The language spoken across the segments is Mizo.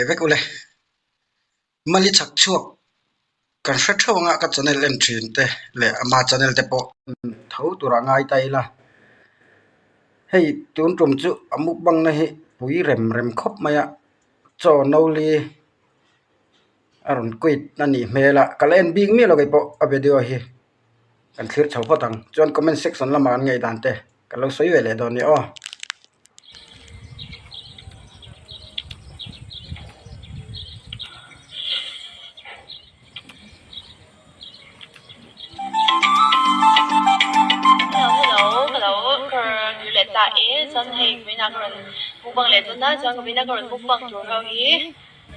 vek ule. Mali chhak chhuak kan hre theuh anga ka channel en thin te leh ama channel te pawh tho tur a ngai ta ila. Hei tun tum chu a mukbang na hi pui rem rem khawp mai a chaw no li a rawn quit a nih hmel a ka la en bik miah lo keipawh a video hi kan thlir chho phawt ang chuan comment section lamah an ngaihdan te ka lo sawi ve leh dawn nia aw. Hello hello ka lo kar leh ta e chuan hei vawiinah ka rawn mukbang leh dawn a chuan vawiinah ka rawn mukbang tur ho hi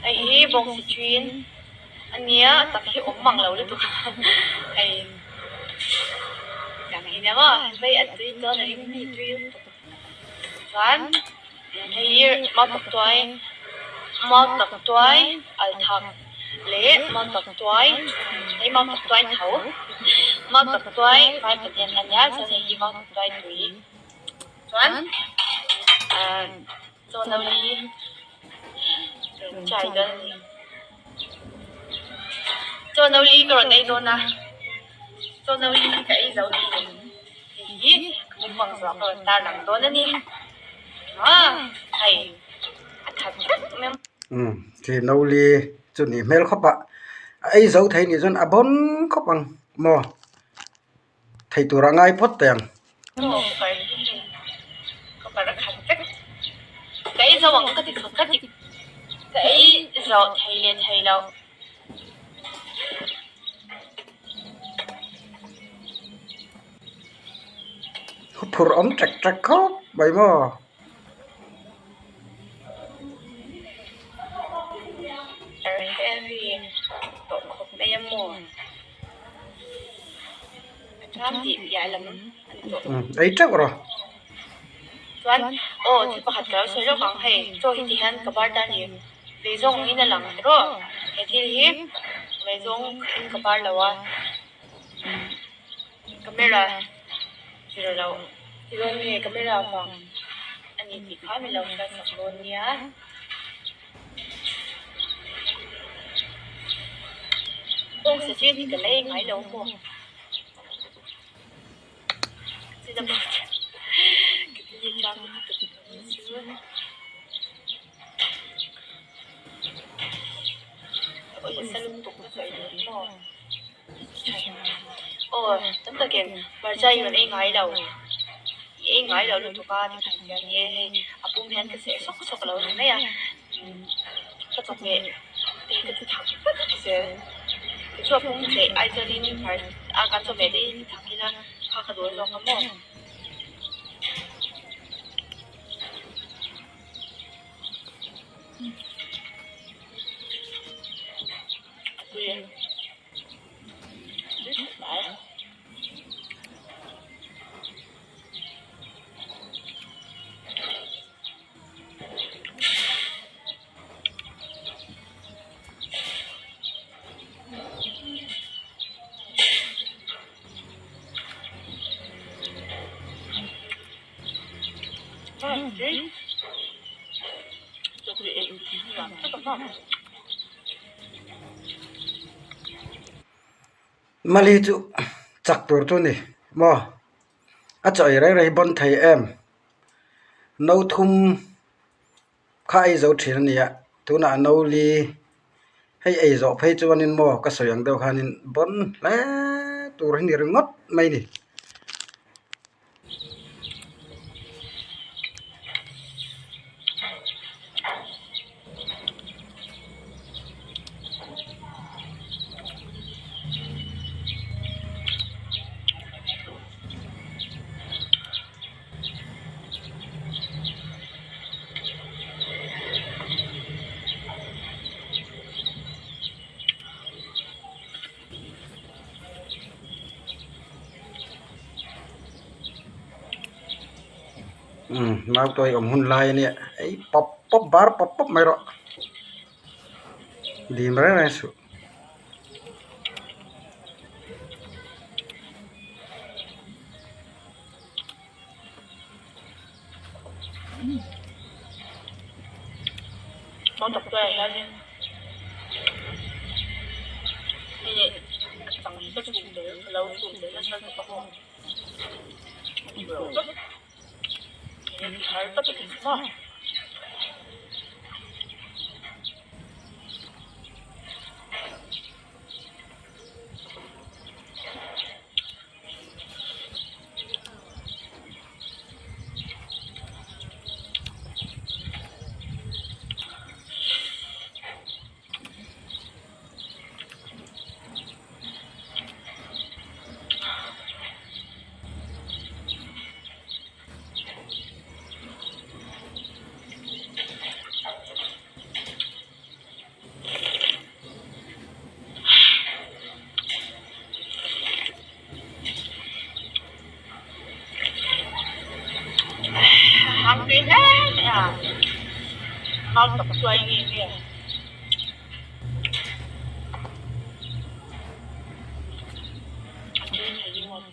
hei hi bawngsi ṭin a nia tak hi awm mang lo lutuk a hei tiang hi nia maw vei a tui dawn a ring mi tui lutuk chuan hei hi mau tak tuai mau tak tuai al thak leh mau tak tuai hei mau tak tuai tho mau tak tuai vai pathian a nia chuan hei hi mau tak tuai tui chuan ahh chaw no li chai dawn a ni chaw no li ka rawn ei dawn a chaw no li hi ka ei zo thin tih hi ka mukbang zawh ka rawn tarlang dawn a ni ah hei a that vek mai a. Umm khi no li chu nih hmel khawp a a ei zo thei nih chuan a bawn khawp ang maw thei tur a ngai phawt teh ang. Maw kar hi hei ka kar a khat vek ka ei zo ang ka ti ka ti ka ei zawh thei leh thei lo. Huphurh awm ṭek ṭek khawp mai maw. Ei teuh rawh. Chuan aw thil pakhat ka lo sawi lawk ang hei chaw hi ti hian ka bar ta a ni vei zawng in a lang erawh he thil hi vei zawng in ka bar lo a camera zir loh ti dawn nge camera vang a ni tih kha min lo hriatsak dawn nia. Kawng sa chin hi ka la ei ngai lo maw? Aw tam takin hmarcha hi rawn ei ngai lo i ei ngai lo lutuk a tikhan hian ni e hei a pum hian ka seh sawk sawk lo ni mai a ka chawhmeh te hi ka ti thak vek zel tichuan a pum seh ai chuanin hmarcha kan chawhmeh te hi ti thak ila kha ka dawl zawk a maw. Mali chu chak tur chu a ni maw a chaw ei reng reng hi bawn thei em no thum kha a ei zo thin a ni a tunah no li hei ei zawh phei chuanin maw ka sawi ang deuh khanin bawn hle tur hi ni ringawt mai a ni. Umm nautawih awm hun lai a nia ei pawp pawp bar pawp pawp mai rawh dim reng reng suh. Mautak tuaiah hianin hei chang te chhum tel a lo chhum tel nasa lutuk a maw a duh loh vek eng ti har tak a ni maw. Hang tui hle mai a, mau tak chuai nge nge. A tui thei ringawt.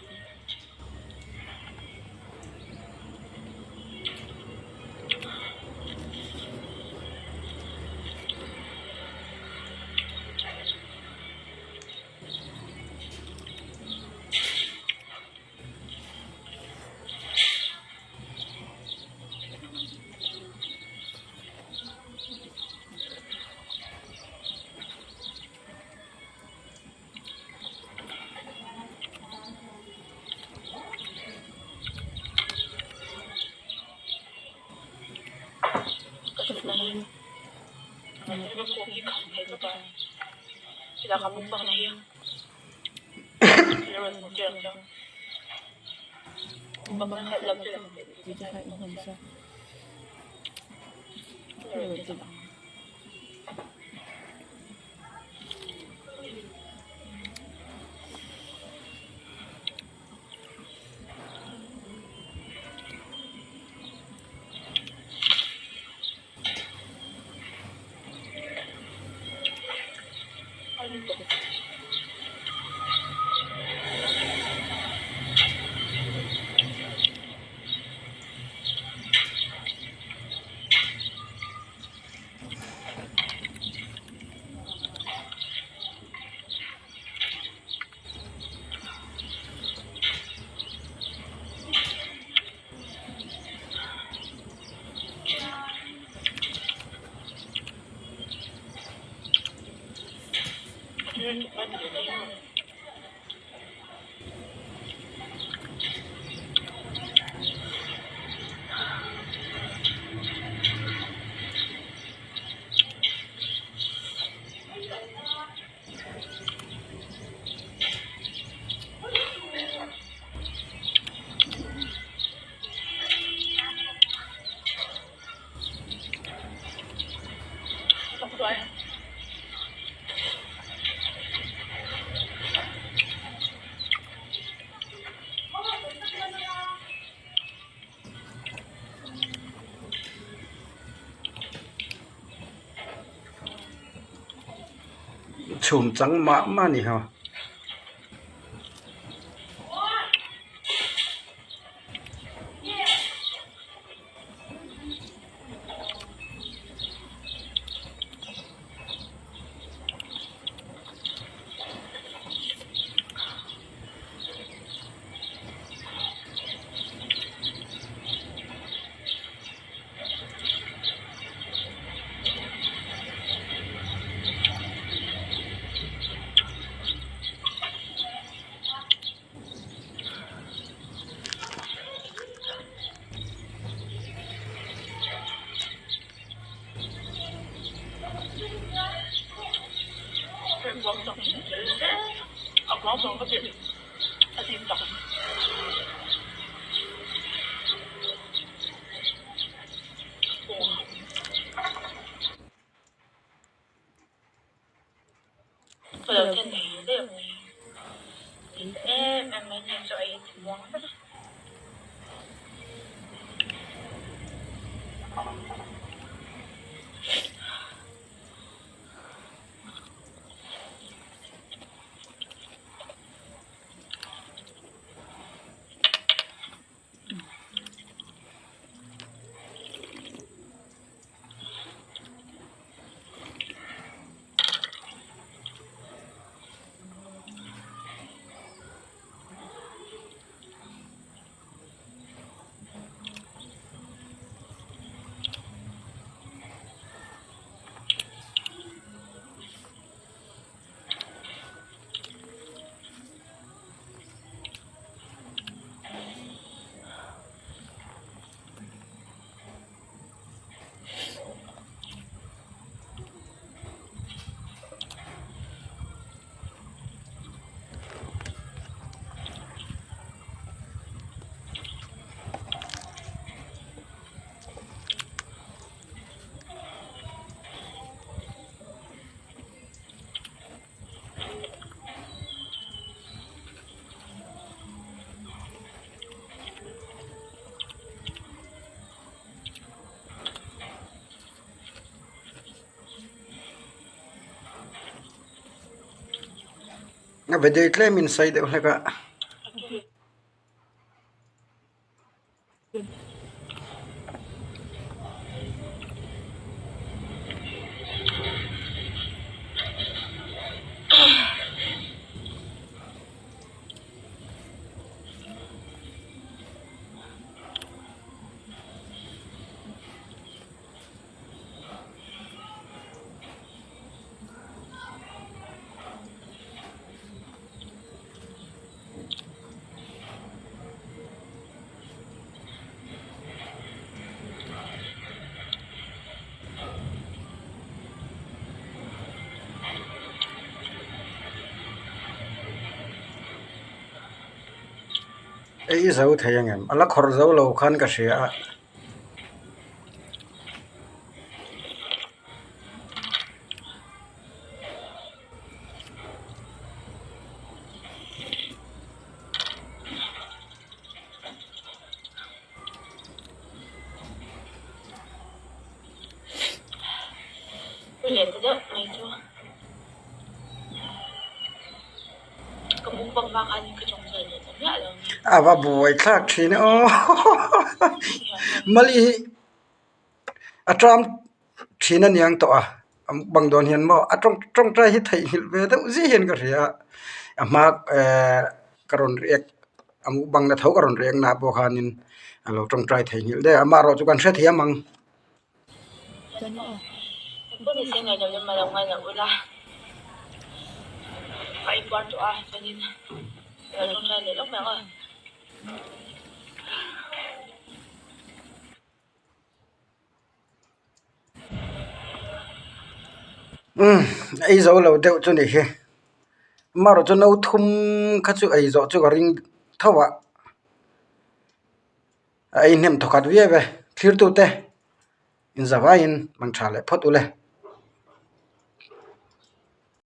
Chhum chang mah mah a ni ho. A video tlem in sawi deuh hlek a. Ei zo thei angem a la khawrh zo lo khan ka hria a. A va buai thlak thin aw mali hi a ṭam thin a niang tawh a a mukbang dawn hian maw a tawng tawngtai hi theihnghilh ve deuh zia hian ka hria a a hma ehh ka rawn riak a mukbang na tho ka rawn riak na pawh khanin a lo tawngtai theihnghilh daih a amaherawh chu kan hrethiam ang. Umm ei zo lo deuh chu ni hi amaherawh chu no thum kha chu ei zawh chu ka ring tho a a ei hnem thawkhat viau e thlir tute inzavaiin mang tha leh phawt ule.